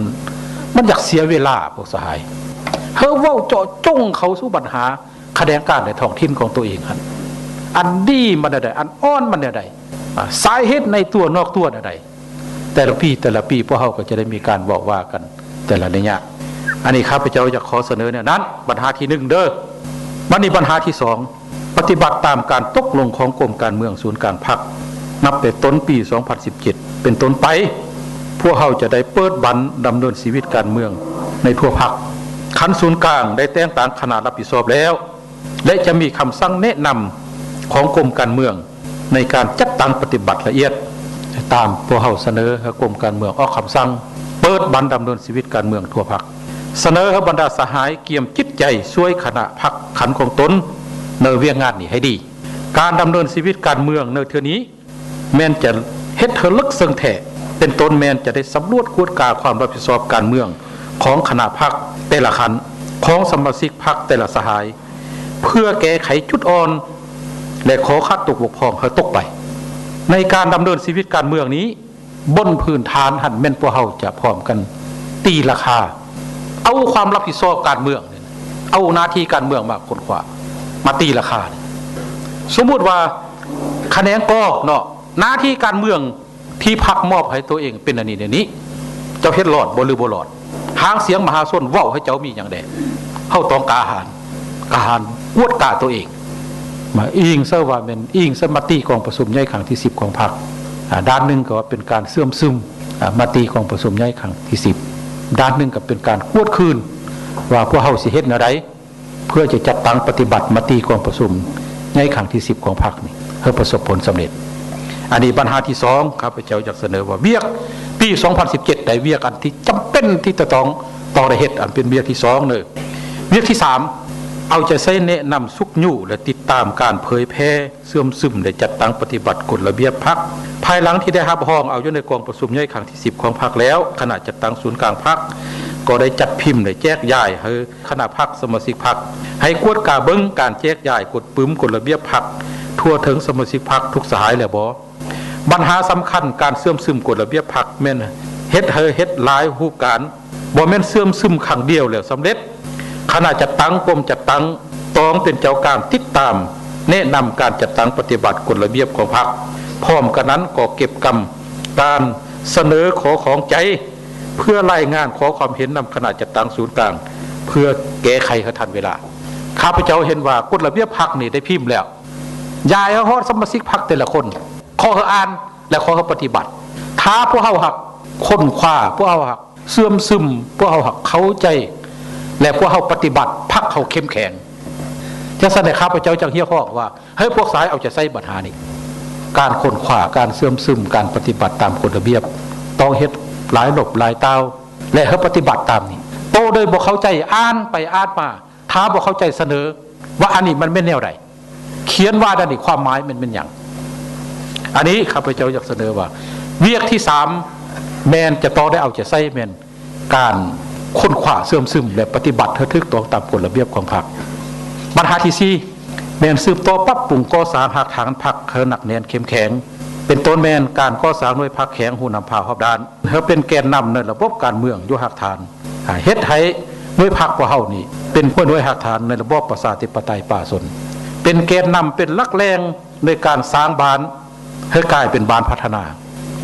ມັນຢາກເສຍເວລາພວກສະຫາຍ. ເຮົາເວົ້າເຈາະຈົງເຂົ້າສູ່ບັນຫາຂະແໜງການໃນທ້ອງຖິ່ນຂອງຕົວເອງຫັ້ນ. ອັນດີມັນແນວໃດ, ອັນອ່ອນມັນແນວໃດ, ອາ, ສາເຫດໃນຕົວນອກຕົວແນວໃດ. ແຕ່ລະປີ ແຕ່ລະປີ ພວກເຮົາກໍຈະໄດ້ມີການເວົ້າວ່າກັນແຕ່ລະໄລຍະ. ອັນນີ້ຂ້າພະເຈົ້າຢາກຂໍສະເໜີແນວນັ້ນ ບັນຫາທີໜຶ່ງເດີ້. ບັດນີ້ບັນຫາທີສອງ ປະຕິບັດຕາມການຕົກລົງຂອງກົມການເມືອງສູນກາງພັກ ນັບແຕ່ຕົ້ນປີສອງພັນສິບເຈັດເປັນຕົ້ນໄປ, ພວກເຮົາຈະໄດ້ເປີດບັນດຳເນີນຊີວິດການເມືອງໃນທົ່ວພັກ. ຂັ້ນສູນກາງໄດ້ແຕ່ງຕັ້ງຄະນະຮັບຜິດຊອບແລ້ວ ແລະ ຈະມີຄຳສັ່ງແນະນຳຂອງກົມການເມືອງໃນການຈັດຕັ້ງປະຕິບັດລະອຽດ. ຕາມພວກເຮົາສະເໜີໃຫ້ກົມການເມືອງອອກຄຳສັ່ງເປີດບັນດຳເນີນຊີວິດການເມືອງທົ່ວພັກ. ສະເໜີໃຫ້ບັນດາສະຫາຍກຽມຈິດໃຈຊ່ວຍຄະນະພັກຂັ້ນຂອງຕົນໃນວຽກງານນີ້ໃຫ້ດີ. ການດຳເນີນຊີວິດການເມືອງໃນເທື່ອນີ້ ແມ່ນຈະເຮັດໃຫ້ເລິກເຊິ່ງແທ້ ເປັນຕົ້ນແມ່ນຈະໄດ້ສຳຫຼວດກວດກາຄວາມຮັບຜິດຊອບການເມືອງຂອງຄະນະພັກແຕ່ລະຂັ້ນ, ຂອງສະມາຊິກພັກແຕ່ລະສະຫາຍ ເພື່ອແກ້ໄຂຈຸດອ່ອນ ແລະ ຂໍ້ຂາດຕົກບົກຜ່ອງໃຫ້ຕົກໄປ. ໃນການດຳເນີນຊີວິດການເມືອງນີ້ ບົນພື້ນຖານຫັ້ນແມ່ນພວກເຮົາຈະພ້ອມກັນຕີລາຄາ ເອົາຄວາມຮັບຜິດຊອບການເມືອງ, ເອົາໜ້າທີ່ການເມືອງມາຄົ້ນຄວ້າ, ມາຕີລາຄາ. ສົມມຸດວ່າຂະແໜງ ກ ເນາະ, ໜ້າທີ່ການເມືອງທີ່ພັກມອບໃຫ້ຕົວເອງເປັນອັນນີ້ແນວນີ້, ເຈົ້າເຮັດລອດບໍ່ ຫຼື ບໍ່ລອດ? ຫາງສຽງມະຫາຊົນເວົ້າໃຫ້ເຈົ້າມີຫຍັງແດ່? ເຮົາຕ້ອງກ້າຫານ, ກ້າຫານກວດກາຕົວເອງ. ມາອີງໃສ່ວ່າແມ່ນອີງໃສ່ມະຕິກອງປະຊຸມໃຫຍ່ຄັ້ງທີສິບຂອງພັກ. ອາ, ດ້ານໜຶ່ງກໍວ່າເປັນການເຊື່ອມຊຶມ, ອາ, ມະຕິກອງປະຊຸມໃຫຍ່ຄັ້ງທີສິບ, ດ້ານໜຶ່ງກໍເປັນການກວດຄືນວ່າພວກເຮົາຊິເຮັດແນວໃດ ເພື່ອຈະຈັດຕັ້ງປະຕິບັດມະຕິກອງປະຊຸມໃຫຍ່ຄັ້ງທີສິບຂອງພັກນີ້ໃຫ້ປະສົບຜົນສຳເລັດ. ອັນນີ້ບັນຫາທີສອງ ຂ້າພະເຈົ້າຢາກສະເໜີວ່າວຽກປີສອງພັນສິບເຈັດ ໄດ້ວຽກອັນທີ່ຈຳເປັນທີ່ຈະຕ້ອງ, ຕ້ອງໄດ້ເຮັດ, ອັນເປັນວຽກທີສອງເດີ້. ວຽກທີສາມ ເອົາໃຈໃສ່ແນະນຳຊຸກຍູ້ ແລະ ຕິດຕາມການເຜີຍແຜ່ ເຊື່ອມຊຶມ ແລະ ຈັດຕັ້ງປະຕິບັດກົດລະບຽບພັກ ພາຍຫຼັງທີ່ໄດ້ຮັບຮອງເອົາຢູ່ໃນກອງປະຊຸມໃຫຍ່ຄັ້ງທີສິບຂອງພັກແລ້ວ, ຄະນະຈັດຕັ້ງສູນກາງພັກກໍໄດ້ຈັດພິມ ແລະ ແຈກຢາຍໃຫ້ຄະນະພັກ, ສະມາຊິກພັກ ໃຫ້ກວດກາເບິ່ງການແຈກຢາຍກົດປຶ້ມກົດລະບຽບພັກທົ່ວເຖິງສະມາຊິກພັກທຸກສະຫາຍແລ້ວບໍ່? ບັນຫາສຳຄັນການເຊື່ອມຊຶມກົດລະບຽບພັກແມ່ນເຮັດໃຫ້ເຮັດຫຼາຍຮູບການ, ບໍ່ແມ່ນເຊື່ອມຊຶມຄັ້ງດຽວແລ້ວສຳເລັດ. ຄະນະຈັດຕັ້ງ, ກົມຈັດຕັ້ງ ຕ້ອງເປັນເຈົ້າກາງຕິດຕາມແນະນຳການຈັດຕັ້ງປະຕິບັດກົດລະບຽບຂອງພັກ. ພ້ອມກັນນັ້ນກໍເກັບກຳການສະເໜີຂໍ້ຂອງໃຈ ເພື່ອລາຍງານຂໍ້ຄວາມເຫັນນຳຄະນະຈັດຕັ້ງສູນກາງ ເພື່ອແກ້ໄຂໃຫ້ທັນເວລາ. ຂ້າພະເຈົ້າເຫັນວ່າກົດລະບຽບພັກນີ້ໄດ້ພິມແລ້ວ. ຢາຍໃຫ້ຮອດສະມາຊິກພັກແຕ່ລະຄົນ, ຂໍໃຫ້ອ່ານ ແລະ ຂໍໃຫ້ປະຕິບັດ. ຖ້າພວກເຮົາຫາກຄົ້ນຄວ້າ, ພວກເຮົາຫາກເຊື່ອມຊຶມ, ພວກເຮົາຫາກເຂົ້າໃຈ ແລະ ພວກເຮົາປະຕິບັດ, ພັກເຮົາເຂັ້ມແຂງ. ຈັ່ງຊັ້ນແຫຼະ ຂ້າພະເຈົ້າຈຶ່ງຮຽກຮ້ອງວ່າ ໃຫ້ພວກຊາຍເອົາໃຈໃສ່ບັນຫານີ້. ການຄົ້ນຄວ້າ, ການເຊື່ອມຊຶມ, ການປະຕິບັດຕາມກົດລະບຽບ ຕ້ອງເຮັດຫຼາຍຫຼົບຫຼາຍຕ່າວ ແລະ ໃຫ້ປະຕິບັດຕາມນີ້. ໂຕໃດບໍ່ເຂົ້າໃຈ, ອ່ານໄປອ່ານມາ, ຖ້າບໍ່ເຂົ້າໃຈ, ສະເໜີວ່າອັນນີ້ມັນແມ່ນແນວໃດ. ຂຽນວ່ານັ້ນນີ້ ຄວາມໝາຍແມ່ນແມ່ນຫຍັງ? ອັນນີ້ຂ້າພະເຈົ້າຢາກສະເໜີວ່າ ວຽກທີສາມ ແມ່ນຈະຕ້ອງໄດ້ເອົາໃຈໃສ່ ແມ່ນການຄົ້ນຄວ້າເຊື່ອມຊຶມ ແລະ ປະຕິບັດໃຫ້ຖືກຕ້ອງຕາມກົດລະບຽບຂອງພັກ. ບັນຫາທີສີ່ ແມ່ນສືບຕໍ່ປັບປຸງກໍ່ສ້າງຮາກຖານພັກໃຫ້ໜັກແໜ້ນເຂັ້ມແຂງ, ເປັນຕົ້ນແມ່ນການກໍ່ສ້າງໜ່ວຍພັກແຂງຮູ້ນຳພາຮອບດ້ານ ໃຫ້ເປັນແກນນຳໃນລະບົບການເມືອງຢູ່ຮາກຖານ. ອາ, ເຮັດໃຫ້ໜ່ວຍພັກພວກເຮົານີ້ເປັນຫົວໜ່ວຍຮາກຖານໃນລະບອບປະຊາທິປະໄຕປະຊາຊົນ, ເປັນແກນນຳ, ເປັນຫຼັກແຫຼ່ງໃນການສ້າງບ້ານໃຫ້ກາຍເປັນບ້ານພັດທະນາ.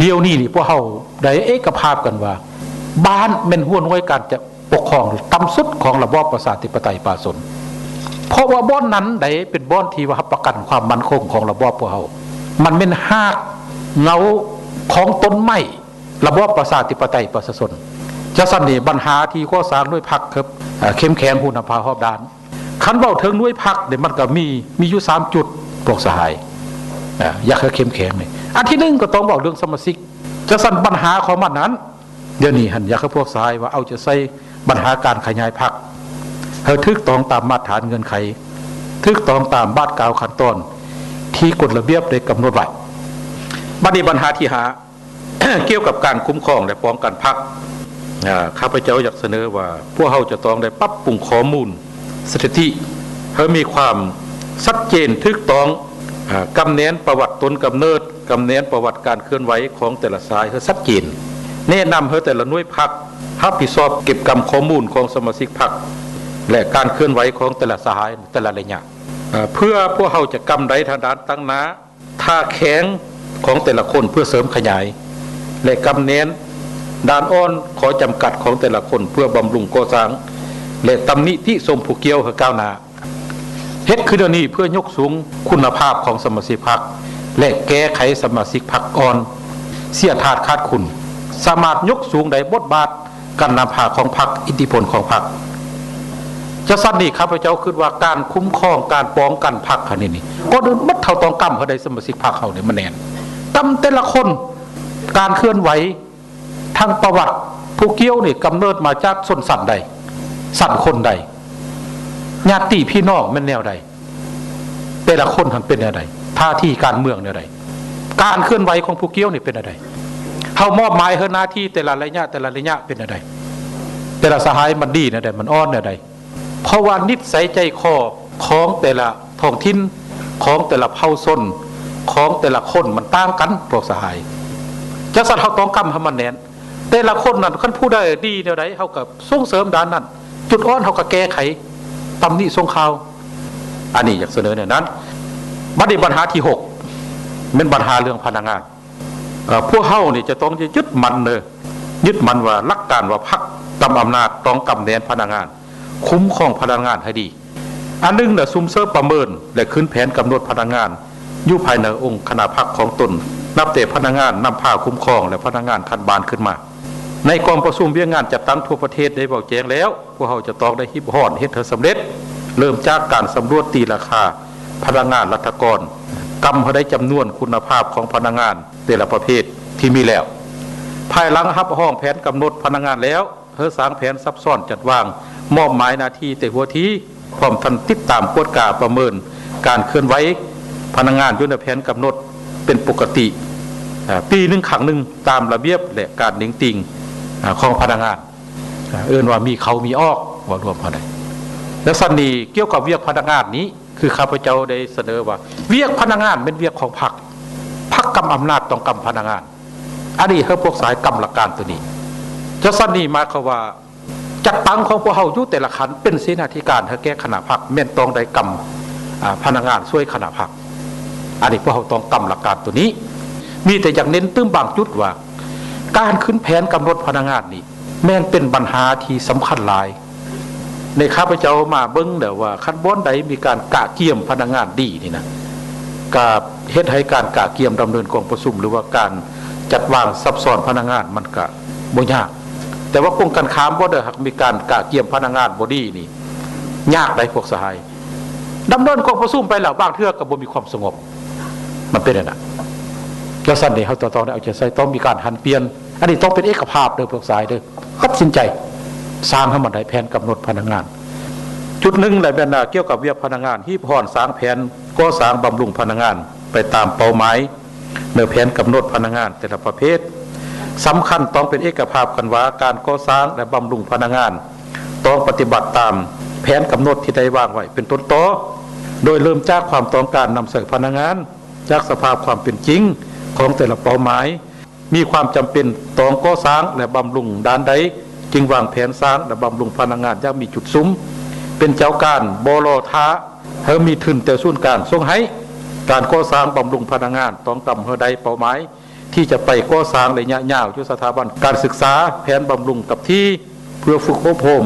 ດຽວນີ້ນີ້ພວກເຮົາໄດ້ເອກະພາບກັນວ່າ ບ້ານແມ່ນຫົວໜ່ວຍການຈະປົກຄອງຕ່ຳສຸດຂອງລະບອບປະຊາທິປະໄຕປະຊາຊົນ, ເພາະວ່າບ່ອນນັ້ນໃດເປັນບ່ອນທີ່ວ່າຮັບປະກັນຄວາມໝັ້ນຄົງຂອງລະບອບພວກເຮົາ, ມັນແມ່ນຮາກເຫງົາຂອງຕົ້ນໄມ້ ລະບອບປະຊາທິປະໄຕປະຊາຊົນ. ຈັ່ງຊັ້ນນີ້ ບັນຫາທີ່ກໍ່ສ້າງໜ່ວຍພັກ ເອີ ເຂັ້ມແຂງ ຜູ້ນຳພາຮອບດ້ານ, ຄັນເວົ້າເຖິງໜ່ວຍພັກນີ້ ມັນກໍມີ ມີຢູ່ສາມຈຸດ ພວກສະຫາຍ ອາ ຢາກໃຫ້ເຂັ້ມແຂງນີ້. ອັນທີໜຶ່ງ ກໍຕ້ອງເວົ້າເລື່ອງສະມາຊິກ. ຈັ່ງຊັ້ນ ບັນຫາຂອງມັນນັ້ນ ດຽວນີ້ຫັ້ນ ຢາກໃຫ້ພວກສະຫາຍວ່າເອົາໃຈໃສ່ບັນຫາການຂະຫຍາຍພັກ ໃຫ້ຖືກຕ້ອງຕາມມາດຖານເງື່ອນໄຂ, ຖືກຕ້ອງຕາມບາດກ້າວຂັ້ນຕອນທີ່ກົດລະບຽບໄດ້ກຳນົດໄວ້. ບັດນີ້ ບັນຫາທີຫ້າ ກ່ຽວກັບການຄຸ້ມຄອງ ແລະ ປ້ອງກັນພັກ, ອາ, ຂ້າພະເຈົ້າຢາກສະເໜີວ່າ ພວກເຮົາຈະຕ້ອງໄດ້ປັບປຸງຂໍ້ມູນສະຖິຕິໃຫ້ມີຄວາມຊັດເຈນ, ຖືກຕ້ອງ, ອາ, ກຳແໜ້ນປະຫວັດຕົ້ນກຳເນີດ, ກຳແໜ້ນປະຫວັດການເຄື່ອນໄຫວຂອງແຕ່ລະສາຍໃຫ້ຊັດເຈນ, ແນະນຳໃຫ້ແຕ່ລະໜ່ວຍພັກຮັບຜິດຊອບເກັບກຳຂໍ້ມູນຂອງສະມາຊິກພັກ ແລະ ການເຄື່ອນໄຫວຂອງແຕ່ລະສະຫາຍໃນແຕ່ລະໄລຍະ, ອາ, ເພື່ອພວກເຮົາຈະກຳໄດ້ທາງດ້ານຕັ້ງໜ້າ ທ່າແຂງຂອງແຕ່ລະຄົນເພື່ອເສີມຂະຫຍາຍ ແລະ ກຳແໜ້ນດ້ານອ່ອນ ຂໍ້ຈຳກັດຂອງແຕ່ລະຄົນ ເພື່ອບຳລຸງກໍ່ສ້າງ ແລະ ຕຳນິຕິຊົມຜູ້ກ່ຽວໃຫ້ກ້າວໜ້າ. ເຮັດຄືດຽວນີ້ເພື່ອຍົກສູງຄຸນນະພາບຂອງສະມາຊິກພັກ ແລະ ແກ້ໄຂສະມາຊິກພັກອ່ອນ ເສຍທາດຂາດຄຸນ, ສາມາດຍົກສູງໄດ້ບົດບາດ ການນຳພາຂອງພັກ, ອິດທິພົນຂອງພັກ. ຈັ່ງຊັ້ນນີ້ ຂ້າພະເຈົ້າຄິດວ່າການຄຸ້ມຄອງ, ການປ້ອງກັນພັກຫັ້ນນີ້ ກ່ອນອື່ນໝົດເຮົາຕ້ອງກຳໃຫ້ໄດ້ສະມາຊິກພັກເຮົານີ້ມັນແໜ້ນ, ກຳແຕ່ລະຄົນ, ການເຄື່ອນໄຫວ, ທັງປະຫວັດຜູ້ກ່ຽວນີ້ກຳເນີດມາຈາກຊົນຊັ້ນໃດ, ຊັ້ນຄົນໃດ, ຍາດຕິພີ່ນ້ອງແມ່ນແນວໃດ. ແຕ່ລະຄົນຫັ້ນເປັນແນວໃດ, ທ່າທີການເມືອງແນວໃດ, ການເຄື່ອນໄຫວຂອງຜູ້ກ່ຽວນີ້ເປັນແນວໃດ, ເຮົາມອບໝາຍໃຫ້ໜ້າທີ່ແຕ່ລະໄລຍະ, ແຕ່ລະໄລຍະເປັນແນວໃດ, ແຕ່ລະສະຫາຍມັນດີແນວໃດ, ມັນອ່ອນແນວໃດ. ເພາະວ່ານິດໄສໃຈຄໍຂອງແຕ່ລະທ້ອງຖິ່ນ, ຂອງແຕ່ລະເຜົ່າຊົນ, ຂອງແຕ່ລະຄົນມັນຕ່າງກັນ, ພວກສະຫາຍ. ຈັ່ງຊັ້ນເຮົາຕ້ອງກຳໃຫ້ມັນແໜ້ນ. ແຕ່ລະຄົນນັ້ນ ຄັນຜູ້ໃດດີແນວໃດ ເຮົາກໍສົ່ງເສີມດ້ານນັ້ນ, ຈຸດອ່ອນເຮົາກໍແກ້ໄຂ, ຕຳໜິສົ່ງຂ່າວ. ອັນນີ້ຢາກສະເໜີແນວນັ້ນ. ບັດນີ້ບັນຫາທີຫົກ ແມ່ນບັນຫາເລື່ອງພະນັກງານ. ເອີ ພວກເຮົານີ້ຈະຕ້ອງຍຶດໝັ້ນເດີ, ຍຶດໝັ້ນວ່າຫຼັກການວ່າພັກກຳອຳນາດຕ້ອງກຳແໜ້ນພະນັກງານ, ຄຸ້ມຄອງພະນັກງານໃຫ້ດີ. ອັນໜຶ່ງນະ ຊຸມເຊີມປະເມີນ ແລະ ຂຶ້ນແຜນກຳນົດພະນັກງານ ຢູ່ພາຍໃນອົງຄະນະພັກຂອງຕົນ, ນັບແຕ່ພະນັກງານນຳພາຄຸ້ມຄອງ ແລະ ພະນັກງານຂັ້ນບ້ານຂຶ້ນມາ. ໃນກອງປະຊຸມວຽກງານຈັດຕັ້ງທົ່ວປະເທດໄດ້ເວົ້າແຈ້ງແລ້ວ, ພວກເຮົາຈະຕ້ອງໄດ້ຮີບຮ້ອນເຮັດໃຫ້ສຳເລັດ, ເລີ່ມຈາກການສຳຫຼວດຕີລາຄາພະນັກງານລັດຖະກອນ, ກຳໃຫ້ໄດ້ຈຳນວນຄຸນນະພາບຂອງພະນັກງານແຕ່ລະປະເພດທີ່ມີແລ້ວ. ພາຍຫຼັງຮັບຮອງແຜນກຳນົດພະນັກງານແລ້ວ, ເຮັດສ້າງແຜນຊັບຊ້ອນຈັດວາງ, ມອບໝາຍໜ້າທີ່ແຕ່ຫົວທີ, ພ້ອມທັງຕິດຕາມກວດກາປະເມີນການເຄື່ອນໄຫວພະນັກງານຢູ່ໃນແຜນກຳນົດເປັນປົກກະຕິ, ເອີ ປີໜຶ່ງຄັ້ງໜຶ່ງ ຕາມລະບຽບ ແລະ ການເໜັງຕີງ ອາ ຂອງພະນັກງານ, ອາ ເອີ້ນວ່າມີເຂົ້າມີອອກ, ເວົ້າລວມເທົ່າໃດ. ແລະ ຊັ້ນນີ້ ກ່ຽວກັບວຽກພະນັກງານນີ້ ຄືຂ້າພະເຈົ້າໄດ້ສະເໜີວ່າ ວຽກພະນັກງານແມ່ນວຽກຂອງພັກ, ພັກກຳອຳນາດຕ້ອງກຳພະນັກງານ. ອັນນີ້ໃຫ້ພວກສະຫາຍກຳຫຼັກການໂຕນີ້. ຈັ່ງຊັ້ນນີ້ໝາຍຄວາມວ່າ ຈັດຕັ້ງຂອງພວກເຮົາຢູ່ແຕ່ລະຂັ້ນເປັນເສນາທິການໃຫ້ແກ່ຄະນະພັກ ແມ່ນຕ້ອງໄດ້ກຳ ອາ ພະນັກງານຊ່ວຍຄະນະພັກ. ອັນນີ້ພວກເຮົາຕ້ອງກຳຫຼັກການໂຕນີ້. ມີແຕ່ຢາກເນັ້ນຕື່ມບາງຈຸດວ່າ ການຂຶ້ນແຜນກຳນົດພະນັກງານນີ້ ແມ່ນເປັນບັນຫາທີ່ສຳຄັນຫຼາຍ. ໃນຂ້າພະເຈົ້າມາເບິ່ງແລ້ວວ່າ ຄັນບ່ອນໃດມີການກະກຽມພະນັກງານດີນີ້ນະ ກະເຮັດໃຫ້ການກະກຽມດຳເນີນກອງປະຊຸມ ຫຼືວ່າການຈັດວາງຊັບຊ້ອນພະນັກງານມັນກະບໍ່ຍາກ. ແຕ່ວ່າກົງກັນຂ້າມ ບໍ່ໄດ້ຫາກມີການກະກຽມພະນັກງານບໍ່ດີນີ້ ຍາກໄດ໋ພວກສະຫາຍ. ດຳເນີນກອງປະຊຸມໄປແລ້ວ ບາງເທື່ອກໍບໍ່ມີຄວາມສະຫງົບ. ມັນເປັນອັນນັ້ນ. ຈັ່ງຊັ້ນນີ້ ເຮົາຕ້ອງໄດ້ເອົາໃຈໃສ່, ຕ້ອງມີການຫັນປ່ຽນ. ອັນນີ້ຕ້ອງເປັນເອກະພາບເດີພວກສະຫາຍເດີ. ຕັດສິນໃຈ ສ້າງໃຫ້ມັນໄດ້ແຜນກຳນົດພະນັກງານ. ຈຸດໜຶ່ງແຫຼະແມ່ນກ່ຽວກັບວຽກພະນັກງານ, ຮີບຮ້ອນສ້າງແຜນກໍ່ສ້າງບຳລຸງພະນັກງານໄປຕາມເປົ້າໝາຍ ໃນແຜນກຳນົດພະນັກງານແຕ່ລະປະເພດ. ສຳຄັນຕ້ອງເປັນເອກະພາບກັນວ່າ ການກໍ່ສ້າງ ແລະ ບຳລຸງພະນັກງານ ຕ້ອງປະຕິບັດຕາມແຜນກຳນົດທີ່ໄດ້ວາງໄວ້ເປັນຕົ້ນຕໍ, ໂດຍເລີ່ມຈາກຄວາມຕ້ອງການນຳໃຊ້ພະນັກງານ, ຈາກສະພາບຄວາມເປັນຈິງຂອງແຕ່ລະເປົ້າໝາຍ, ມີຄວາມຈຳເປັນຕ້ອງກໍ່ສ້າງ ແລະ ບຳລຸງດ້ານໃດ, ຈຶ່ງວາງແຜນສ້າງ ແລະ ບຳລຸງພະນັກງານຢ່າງມີຈຸດສຸມ, ເປັນເຈົ້າການ, ບໍ່ລໍຖ້າ, ໃຫ້ມີທຶນແຕ່ສູນກາງສົ່ງໃຫ້. ການກໍ່ສ້າງບຳລຸງພະນັກງານຕ້ອງກຳໃຫ້ໄດ້ເປົ້າໝາຍ ທີ່ຈະໄປກໍ່ສ້າງໄລຍະຍາວຢູ່ສະຖາບັນການສຶກສາ, ແຜນບຳລຸງກັບທີ່ເພື່ອຝຶກອົບຮົມ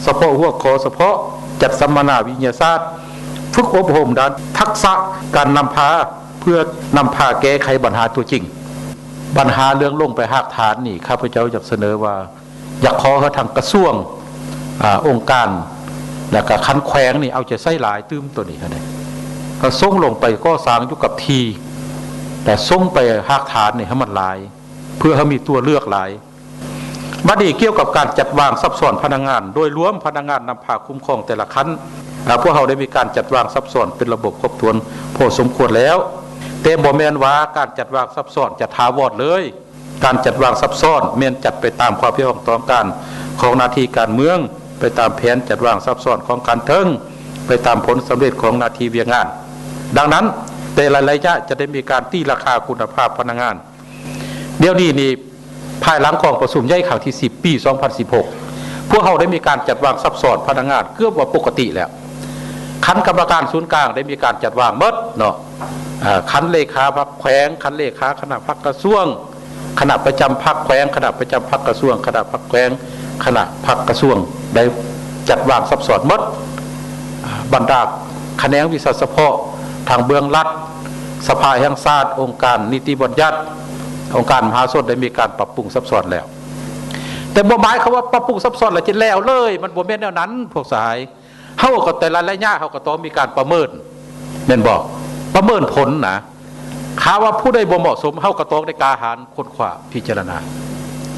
ສະເພາະຫົວຂໍ້ສະເພາະ, ຈັດສຳມະນາວິທະຍາສາດ, ຝຶກອົບຮົມດ້ານທັກສະການນຳພາ ເພື່ອນຳພາແກ້ໄຂບັນຫາຕົວຈິງ. ບັນຫາເລື່ອງລົງໄປຮາກຖານນີ້ ຂ້າພະເຈົ້າຢາກສະເໜີວ່າ ຢາກຂໍໃຫ້ທາງກະຊວງ, ອາ, ອົງການ ແລ້ວກະຂັ້ນແຂວງນີ້ເອົາໃຈໃສ່ຫຼາຍຕື່ມໂຕນີ້ຫັ້ນເດ. ກໍສົ່ງລົງໄປກໍ່ສ້າງຢູ່ກັບທີ່ ແລະ ສົ່ງໄປຮາກຖານນີ້ໃຫ້ມັນຫຼາຍ ເພື່ອໃຫ້ມີຕົວເລືອກຫຼາຍ. ບັດນີ້ກ່ຽວກັບການຈັດວາງຊັບຊ້ອນພະນັກງານ, ໂດຍລວມພະນັກງານນຳພາຄຸ້ມຄອງແຕ່ລະຂັ້ນ, ອາ, ພວກເຮົາໄດ້ມີການຈັດວາງຊັບຊ້ອນເປັນລະບົບຄົບຖ້ວນພໍສົມຄວນແລ້ວ, ແຕ່ບໍ່ແມ່ນວ່າການຈັດວາງຊັບຊ້ອນຈະຖາວອນເລີຍ. ການຈັດວາງຊັບຊ້ອນແມ່ນຈັດໄປຕາມຄວາມພຽງຕ້ອງການຂອງໜ້າທີ່ການເມືອງ, ໄປຕາມແຜນຈັດວາງຊັບຊ້ອນຂອງຂັ້ນເທິງ, ໄປຕາມຜົນສຳເລັດຂອງໜ້າທີ່ວຽກງານ. ດັ່ງນັ້ນ, ແຕ່ລະໄລຍະຈະໄດ້ມີການຕີລາຄາຄຸນນະພາບພະນັກງານ. ດຽວນີ້ນີ້, ພາຍຫຼັງກອງປະຊຸມໃຫຍ່ຄັ້ງທີສິບ ປີສອງພັນສິບຫົກ, ພວກເຮົາໄດ້ມີການຈັດວາງຊັບຊ້ອນພະນັກງານເກືອບວ່າປົກກະຕິແລ້ວ. ຂັ້ນກຳມະການສູນກາງໄດ້ມີການຈັດວາງໝົດເນາະ, ອາ, ຂັ້ນເລຂາພັກແຂວງ, ຂັ້ນເລຂາຄະນະພັກກະຊວງ, ຄະນະປະຈຳພັກແຂວງ, ຄະນະປະຈຳພັກກະຊວງ, ຄະນະພັກແຂວງ, ຄະນະພັກກະຊວງ ໄດ້ຈັດວາງສັບຊ້ອນໝົດ. ບັນດາຂະແໜງວິຊາສະເພາະ ທາງເບື້ອງລັດ, ສະພາແຫ່ງຊາດ, ອົງການນິຕິບັນຍັດ, ອົງການມະຫາຊົນ ໄດ້ມີການປັບປຸງສັບຊ້ອນແລ້ວ. ແຕ່ບໍ່ໝາຍຄວາມວ່າປັບປຸງສັບຊ້ອນແລ້ວຈະແລ້ວເລີຍ, ມັນບໍ່ແມ່ນແນວນັ້ນພວກສະຫາຍ. ເຮົາກໍແຕ່ລະໄລຍະເຮົາກໍຕ້ອງມີການປະເມີນ ແມ່ນບໍ່? ປະເມີນຜົນນະ. ຖ້າວ່າຜູ້ໃດບໍ່ເໝາະສົມ ເຮົາກໍຕ້ອງໄດ້ກ້າຫານຄົ້ນຄວ້າພິຈາລະນາ.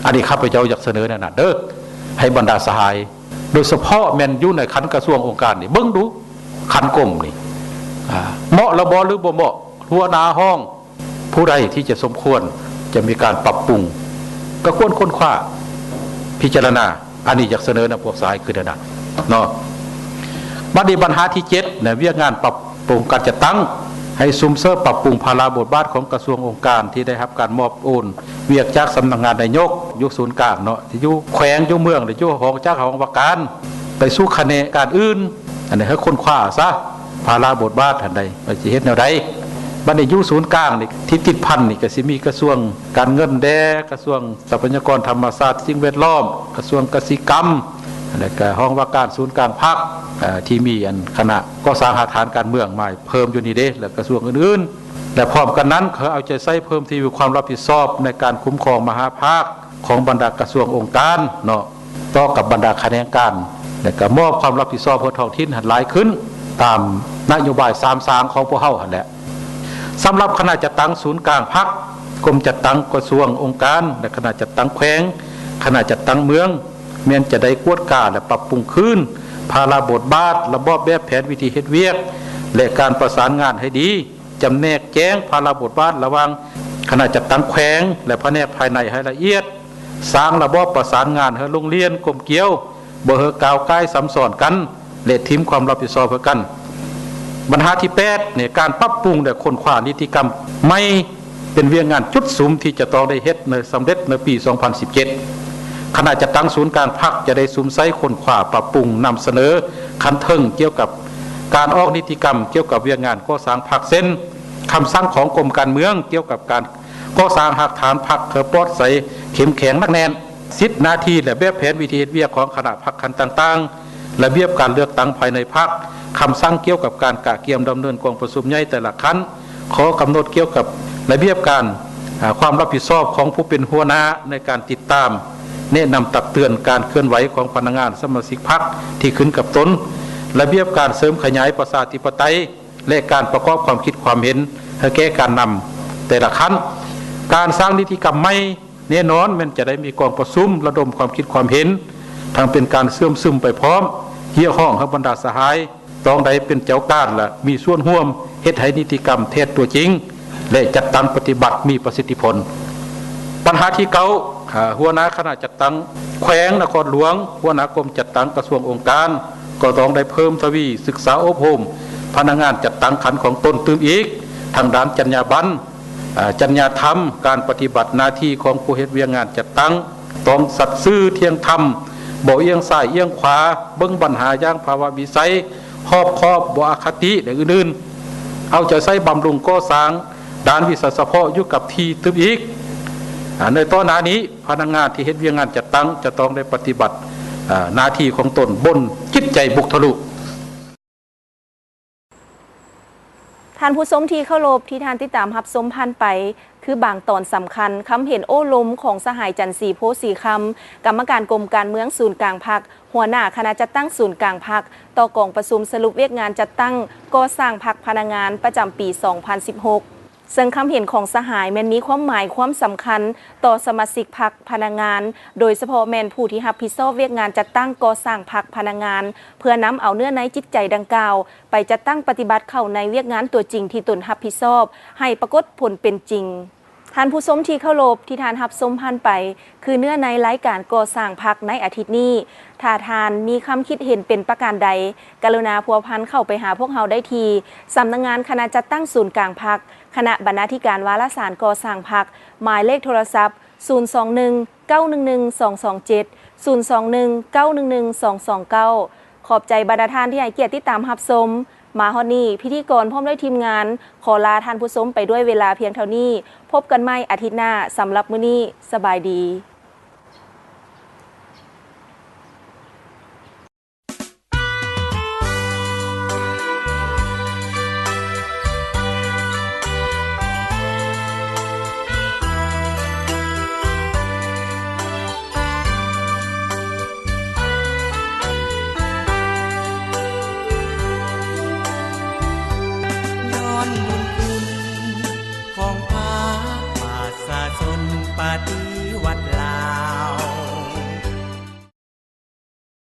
ອັນນີ້ຂ້າພະເຈົ້າຢາກສະເໜີແນວນັ້ນເດີ້ ໃຫ້ບັນດາສະຫາຍ ໂດຍສະເພາະແມ່ນຢູ່ໃນຂັ້ນກະຊວງອົງການນີ້ ເບິ່ງດູ ຂັ້ນກົມນີ້ ອ່າ ເໝາະລະບໍ່ ຫຼື ບໍ່ເໝາະ ຫົວໜ້າຫ້ອງ ຜູ້ໃດທີ່ຈະສົມຄວນຈະມີການປັບປຸງ ກໍຄວນຄົ້ນຄວ້າພິຈາລະນາ. ອັນນີ້ຢາກສະເໜີນຳພວກສະຫາຍຄືແນວນັ້ນເນາະ. ບັດນີ້ບັນຫາທີເຈັດນະ ວຽກງານປັບປຸງການຈັດຕັ້ງ ໃຫ້ຊຸມເສີມປັບປຸງພາລະບົດບາດຂອງກະຊວງອົງການທີ່ໄດ້ຮັບການມອບໂອນວຽກຈາກສຳນັກງານນາຍົກ ຢູ່ສູນກາງເນາະ ທີ່ຢູ່ແຂວງ ຢູ່ເມືອງ ຫຼື ຢູ່ຫ້ອງຈັກຫ້ອງວ່າການ ໄປສູ່ຂະແໜງການອື່ນ. ອັນນີ້ໃຫ້ຄົ້ນຄວ້າຊະ ພາລະບົດບາດຫັ້ນໃດ ວ່າຊິເຮັດແນວໃດ. ບັດນີ້ຢູ່ສູນກາງນີ້ ທີ່ຕິດພັນນີ້ກໍຊິມີກະຊວງການເງິນແດ່, ກະຊວງຊັບພະຍາກອນທຳມະຊາດສິ່ງແວດລ້ອມ, ກະຊວງກະສິກຳ ແລະກະຫ້ອງວ່າການສູນກາງພັກ ເອີ່ ທີ່ມີອັນຄະນະກໍ່ສ້າງຮາກຖານການເມືອງມາເພີ່ມຢູ່ນີ້ເດ້ ແລະກະຊວງອື່ນໆ. ແລະພ້ອມກັນນັ້ນ ເຂົາເອົາໃຈໃສ່ເພີ່ມທະວີຄວາມຮັບຜິດຊອບໃນການຄຸ້ມຄອງມະຫາພາກຂອງບັນດາກະຊວງອົງການເນາະ ຕໍ່ກັບບັນດາຂະແໜງການ ແລະກະມອບຄວາມຮັບຜິດຊອບໃຫ້ທ້ອງຖິ່ນໃຫ້ຫຼາຍຂຶ້ນ ຕາມນະໂຍບາຍສາມສາງຂອງພວກເຮົາຫັ້ນແຫຼະ. ສຳລັບຄະນະຈັດຕັ້ງສູນກາງພັກ, ກົມຈັດຕັ້ງກະຊວງອົງການ ແລະ ຄະນະຈັດຕັ້ງແຂວງ, ຄະນະຈັດຕັ້ງເມືອງ ແມ່ນຈະໄດ້ກວດກາ ແລະ ປັບປຸງຄືນພາລະບົດບາດ, ລະບອບແບບແຜນວິທີເຮັດວຽກ ແລະ ການປະສານງານໃຫ້ດີ, ຈຳແນກແຈ້ງພາລະບົດບາດລະຫວ່າງຄະນະຈັດຕັ້ງແຂວງ ແລະ ພະແນກພາຍໃນໃຫ້ລະອຽດ, ສ້າງລະບອບປະສານງານໃຫ້ລົງລຽນກົມກຽວ, ບໍ່ໃຫ້ກ້າວກ່າຍຊ້ຳຊ້ອນກັນ ແລະ ຖິ້ມຄວາມຮັບຜິດຊອບໃຫ້ກັນ. ບັນຫາທີແປດນີ້ ການປັບປຸງ ແລະ ຄົ້ນຄວ້ານິຕິກຳໃໝ່ ເປັນວຽກງານຈຸດສຸມທີ່ຈະຕ້ອງໄດ້ເຮັດໃຫ້ສຳເລັດໃນປີສອງພັນສິບເຈັດ. ຄະນະຈັດຕັ້ງສູນກາງພັກຈະໄດ້ສຸມໃສ່ຄົ້ນຄວ້າ, ປັບປຸງ, ນຳສະເໜີຂັ້ນເທິງກ່ຽວກັບການອອກນິຕິກຳກ່ຽວກັບວຽກງານກໍ່ສ້າງພັກ ເຊັ່ນ ຄຳສັ່ງຂອງກົມການເມືອງກ່ຽວກັບການກໍ່ສ້າງຮາກຖານພັກໃຫ້ປອດໃສ, ເຂັ້ມແຂງ, ໜັກແໜ້ນ. ສິດໜ້າທີ່ ແລະ ແບບແຜນວິທີເຮັດວຽກຂອງຄະນະພັກຂັ້ນຕ່າງໆ, ລະບຽບການເລືອກຕັ້ງພາຍໃນພັກ, ຄຳສັ່ງກ່ຽວກັບການກະກຽມດຳເນີນກອງປະຊຸມໃຫຍ່ແຕ່ລະຂັ້ນ, ຂໍ້ກຳນົດກ່ຽວກັບລະບຽບການ, ອາ, ຄວາມຮັບຜິດຊອບຂອງຜູ້ເປັນຫົວໜ້າໃນການຕິດຕາມ, ແນະນຳຕັກເຕືອນການເຄື່ອນໄຫວຂອງພະນັກງານສະມາຊິກພັກທີ່ຂຶ້ນກັບຕົນ, ລະບຽບການເສີມຂະຫຍາຍປະຊາທິປະໄຕ ແລະ ການປະກອບຄວາມຄິດຄວາມເຫັນໃຫ້ແກ່ການນຳແຕ່ລະຂັ້ນ. ການສ້າງນິຕິກຳໃໝ່ ແນ່ນອນແມ່ນຈະໄດ້ມີກອງປະຊຸມລະດົມຄວາມຄິດຄວາມເຫັນ, ທັງເປັນການເຊື່ອມຊຶມໄປພ້ອມ, ຮຽກຮ້ອງໃຫ້ບັນດາສະຫາຍຕ້ອງໄດ້ເປັນເຈົ້າການ ແລະ ມີສ່ວນຮ່ວມເຮັດໃຫ້ນິຕິກຳແທດຕົວຈິງ ແລະ ຈັດຕັ້ງປະຕິບັດມີປະສິດທິຜົນ. ບັນຫາທີເກົ້າ, ອາ, ຫົວໜ້າຄະນະຈັດຕັ້ງແຂວງນະຄອນຫຼວງ, ຫົວໜ້າກົມຈັດຕັ້ງກະຊວງອົງການ ກໍຕ້ອງໄດ້ເພີ່ມທະວີສຶກສາອົບຮົມພະນັກງານຈັດຕັ້ງຂັ້ນຂອງຕົນຕື່ມອີກ ທາງດ້ານຈັນຍາບັນ, ອາ, ຈັນຍາທຳ, ການປະຕິບັດໜ້າທີ່ຂອງຜູ້ເຮັດວຽກງານຈັດຕັ້ງ, ຕ້ອງສັດຊື່ທ່ຽງທຳ, ບໍ່ອຽງຊ້າຍອຽງຂວາ, ເບິ່ງບັນຫາຢ່າງພາວະວິໄສ, ຮອບຄອບ, ບໍ່ອະຄະຕິ ແລະ ອື່ນໆ. ເອົາໃຈໃສ່ບຳລຸງກໍ່ສ້າງດ້ານວິຊາສະເພາະຢູ່ກັບທີ່ຕື່ມອີກ. ອາ, ໃນຕໍ່ໜ້ານີ້, ພະນັກງານທີ່ເຮັດວຽກງານຈັດຕັ້ງຈະຕ້ອງໄດ້ປະຕິບັດ, ອາ, ໜ້າທີ່ຂອງຕົນບົນຈິດໃຈບຸກທະລຸ. ທ່ານຜູ້ຊົມທີ່ເຄົາລົບ, ທີ່ທ່ານຕິດຕາມຮັບຊົມຜ່ານໄປ ຄືບາງຕອນສຳຄັນ ຄຳເຫັນໂອ້ລົມຂອງສະຫາຍ ຈັນສີ ໂພສີຄຳ, ກຳມະການກົມການເມືອງສູນກາງພັກ, ຫົວໜ້າຄະນະຈັດຕັ້ງສູນກາງພັກ, ຕໍ່ກອງປະຊຸມສະຫຼຸບວຽກງານຈັດຕັ້ງກໍ່ສ້າງພັກພະນັກງານປະຈຳປີສອງພັນສິບຫົກ. ເຊິ່ງຄຳເຫັນຂອງສະຫາຍແມ່ນມີຄວາມໝາຍຄວາມສຳຄັນຕໍ່ສະມາຊິກພັກພະນັກງານ, ໂດຍສະເພາະແມ່ນຜູ້ທີ່ຮັບຜິດຊອບວຽກງານຈັດຕັ້ງກໍ່ສ້າງພັກພະນັກງານ, ເພື່ອນຳເອົາເນື້ອໃນຈິດໃຈດັ່ງກ່າວ ໄປຈັດຕັ້ງປະຕິບັດເຂົ້າໃນວຽກງານຕົວຈິງທີ່ຕົນຮັບຜິດຊອບ ໃຫ້ປາກົດຜົນເປັນຈິງ. ທ່ານຜູ້ຊົມທີ່ເຄົາລົບ, ທີ່ທ່ານຮັບຊົມຜ່ານໄປ ຄືເນື້ອໃນລາຍການກໍ່ສ້າງພັກໃນອາທິດນີ້. ຖ້າທ່ານມີຄຳຄິດເຫັນເປັນປະການໃດ, ກະລຸນາພົວພັນເຂົ້າໄປຫາພວກເຮົາໄດ້ທີ່ ສຳນັກງານຄະນະຈັດຕັ້ງສູນກາງພັກ, ຄະນະບັນນາທິການວາລະສານກໍ່ສ້າງພັກ, ໝາຍເລກໂທລະສັບ ສູນສອງໜຶ່ງ ເກົ້າໜຶ່ງໜຶ່ງ ສອງສອງເຈັດ, ສູນສອງໜຶ່ງ ເກົ້າໜຶ່ງໜຶ່ງ ສອງສອງເກົ້າ. ຂອບໃຈບັນດາທ່ານທີ່ໃຫ້ກຽດຕິດຕາມຮັບຊົມ. ມາຮອດນີ້ ພິທີກອນພ້ອມດ້ວຍທີມງານ ຂໍລາທ່ານຜູ້ຊົມໄປດ້ວຍເວລາພຽງເທົ່ານີ້. ພົບກັນໃໝ່ອາທິດໜ້າ. ສຳລັບມື້ນີ້ ສະບາຍດີ. ຍ້ອນບຸນຄຸນຂອງພາກປະຊາຊົນປະຕິ